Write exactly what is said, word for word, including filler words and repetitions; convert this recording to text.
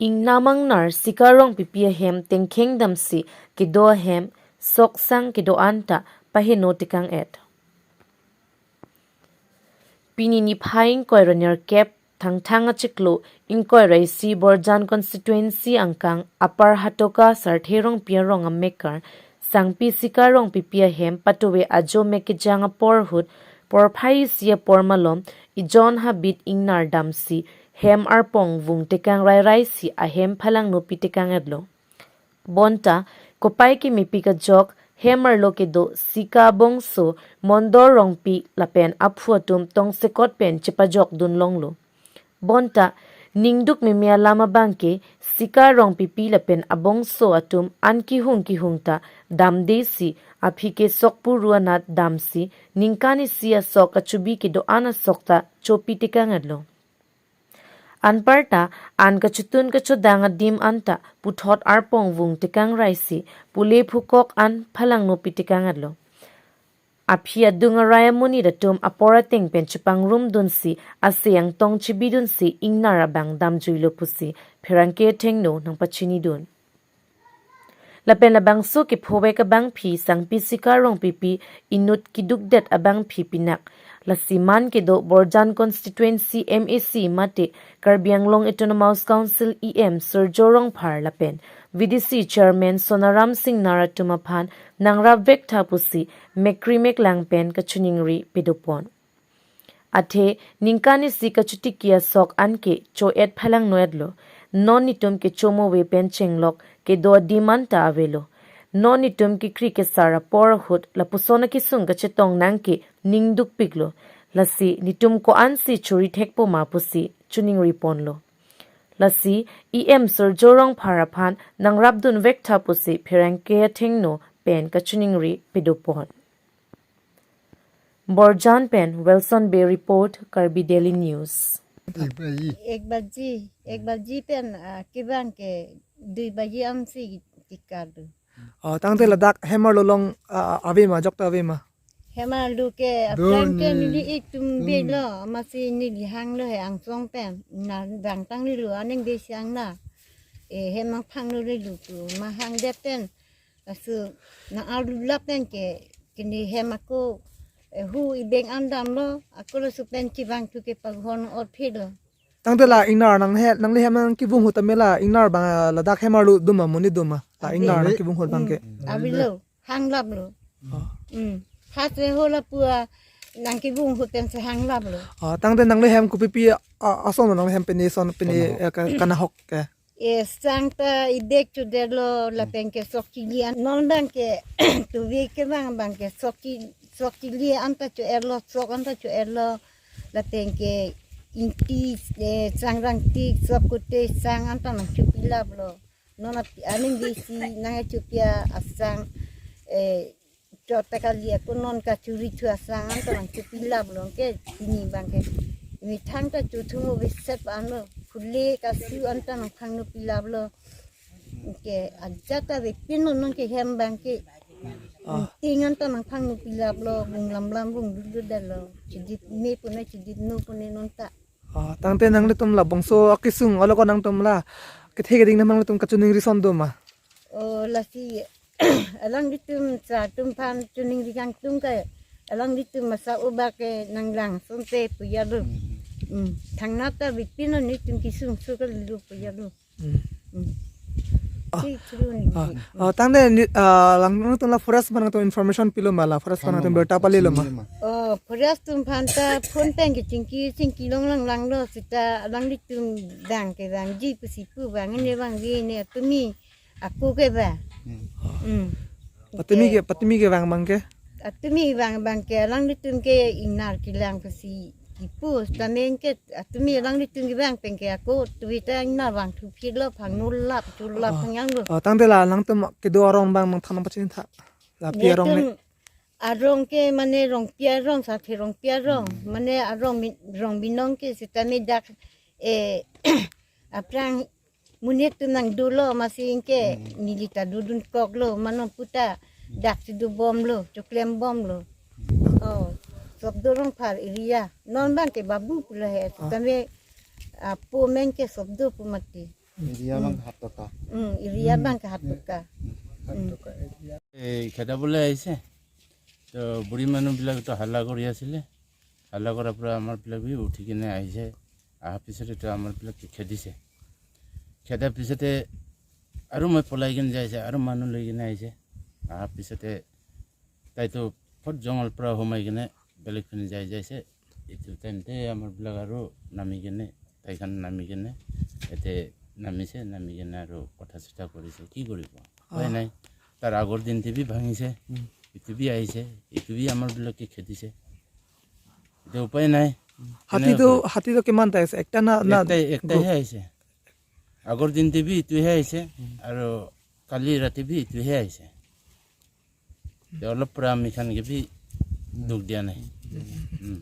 Ingnam angnar Sika Rongpipi ahem tengkheng damsi kedo ahem sok sang kedo-an ta paheno tekang-et. Pini niphai ingkoi ra nerkep Thangthang achiklo ingkoi ra isi Borjan constituency angkang Upper Hatoka Sarthe Rongpi arong amekar Sangpi Sika Rongpipi ahem patuve ajo mek kejang apor ahut porphai isi apor malom ejon habit ingnar damsi hem arpong vung tekang rairai si ahem phalangno pi tekang-etlo. Bonta kopai kemepi kajok hem arlo kedo Sika bongso Mondor Rongpi lapen aphu atum tongsekot pen chepajok dun longlo. Bonta ningduk meme alam abangke Sika Rongpipi lapen abongso atum an kehung kehung ta damde si aphi ke sok puru anat damsi ningkan isi asok kachubi kedo-an asok ta chopi tekang-etlo. Anparta an kachotun kachodang adim anta puthot arpong vung tekang rai si pule phukok an phalangno pi tekang-etlo. Aphi adung arai amonit atum apor ateng pen chepangrum dunsi ase angtong chibi dunsi ingnar abang damjuilo pusi pherangke athengno nangpachini dun. Lapen labangso kephovek abangpi Sangpi Sika Rongpipi inut kedukdet abangpi pinak. Lasi man kedo Borjan constituency M A C mate Karbi Anglong Autonomous Council E M Surjo Rongphar lapen V D C Chairman Sonaram Singnar atum aphan nangrapvek tha pusi mekri meklang pen kachiningri pedopon. Athe ningkan isi kachotiki asok anke cho-et phalangno-etlo. Non netum kecho mo ave pen chenglok kedo adim anta avelo. Non netum kekri kesar apor ahut lapuson akesung kachetong nangke ningdukpiklo. Lasi netum ko-ansi chori thekpo ma pusi chiningri ponlo. Lasi E M Surjo Rongphar aphan nangrapdunvek tha pusi pherangke athengno pen kachiningri pedopon. Borjan pen Wilson Bey report, Karbi Daily News. एक बजे, एक बजे, एक बजे pen, ah, kevang ke dui baji ansi tikar do. Oh, tangte ladak hem arlo along, ah, ave ma, jokta ave ma? Hem arlo ke, aphrang ke neli ik tum belo, amatsi neli hanglo he angsong pen, na dangtang neli lo, aning de siang na. Eh, hem angphang lo neli lo tu, ma hangdet pen, laso nang arlo lap pen ke, kene hem ako, eh, hu ibeng an damlo, ako laso pen chevang thu ke paghon ot phelo. Tangte la ingnar nanghe, nangli hem nangkevung ahut tame la ingnar abang, ah, ladak hem arlo do ma, monit do ma? La ingnar nangkevung ahut abangke. Avelo, hanglaplo. Oh. Hmm. Hat re ho lapu-a nangkevung ahut pensi hanglaplo. Ah, tangte nangli hem kopipi, ah, ason nangli hem pine son pine, eh, ka-, kanahok ke? Eh, sang ta idek chodetlo lapen ke sok chili an. Non abangke tuve kevang abangke sok chi-, sok chili anta cho-etlo, sok anta cho-etlo. Lapen ke ingti, eh, sangrangtik, sok kote sang anta nangchopilaplo. Non api aning de si nangchopi asang, eh, chot ta kali ako non kachori thu asang anta nangchopilaplo ke pini abangke. Methang ta chothung ave set anlo, phule kasu anta nangphangno pilaplo. Ke ajat ta avepin non non ke hem abangke. Ah. Ting anta nangphangno pilaplo, vung lamlam vung dududetlo. Chidit me pune chidit no pune non ta. Ah, tangte nanglitum labangso akesung alo ko nangtum la kethe keding nangtum kachiningri ason do ma? Oh, lasi alanglitum sa atum aphan chiningri kangtung ke, alanglitum masa obak ke nanglang asonte pu ya do. Hmm. Hmm. Thangnat ta avepin non netum kesung so kali lo pu ya do. Hmm. Hmm. Ah. Chiri chiri ni. Ah, ah, tangte ni, ah, lang nangtum la forest aphan nangtum information pilo ma, la forest aphan nangtum birta palilo ma? Oh, forest atum aphan ta phone pen ke chingki chingki longlong langlo seta alanglitum vang ke vangji pusi pu vang ne vangve ne atumi ako ke ba. Hmm. Hmm. Patumi ke, patumi kevang abangke? Atumi vang abangke alanglitum ke ingnar kelang pusi kipu, seta men ke atumi alanglitum kevang pen ke ako tuve ta ingnar vang thuphitlo, phangno lap, cho lap, ah, phangjanglo. Ah, tangte la nangtum kedo arong abang nangthan nangpachini tha. Lapi arong me. Netum arong ke mane Rongpi arong, Sarthe Rongpi arong. Hmm. Mane arong mi-, rong binong ke seta me dak, eh, aphrang monit atum nangdolo amatsi ke, hmm, neli ta dodunkoklo, mane puta dak si dobomlo, choklembomlo. Oh, Sobdo Rongphar area. Non abangke Babu pulo he, ah, tame, ah, apo men ke Sobdo pu mati. Area বাং সাত টকা। উম, এৰিয়া বাং সাত টকা। এই খেদাবলৈ আহিছে। তো বুঢ়ী মানুহবিলাক তো হাল্লা কৰি আছিলে। হাল্লা কৰাৰ পৰা আমাৰবিলাক বি উঠি কিনে আহিছে। অহাৰ পিছতে তো আমাৰবিলাকে খেদিছে। খেদাৰ পিছতে আৰু মই পলাই কিনে যাইছে, আৰু মানুহ লৈ কিনে আহিছে। অহাৰ পিছতে তাইতো ফট জংঘল পৰা সোমাই কিনে বেলেগ পিনে যাই যাইছে। এইটো টাইমতে আমাৰবিলাক আৰু নামি কিনে, তাইখন নামি কিনে, ইয়াতে নামিছে, নামি কিনে আৰু কথা চথা কৰিছে। কি কৰিব? উপায় নাই। তাৰ আগৰ দিনটি বি ভাঙিছে, ইটো বি আহিছে, ইটো বি আমাৰবিলাকে খেদিছে। এতিয়া উপায় নাই। হাতীটো, হাতীটো কিমানটা আছে? একটা না, না? একটাই, একটাইহে আহিছে। আগৰ দিনটি বি ইটোহে আহিছে, আৰু কালি ৰাতি বি ইটোহে আহিছে। এতিয়া অলপ পৰা আমি খান কি বি দুখ দিয়া নাই। উম।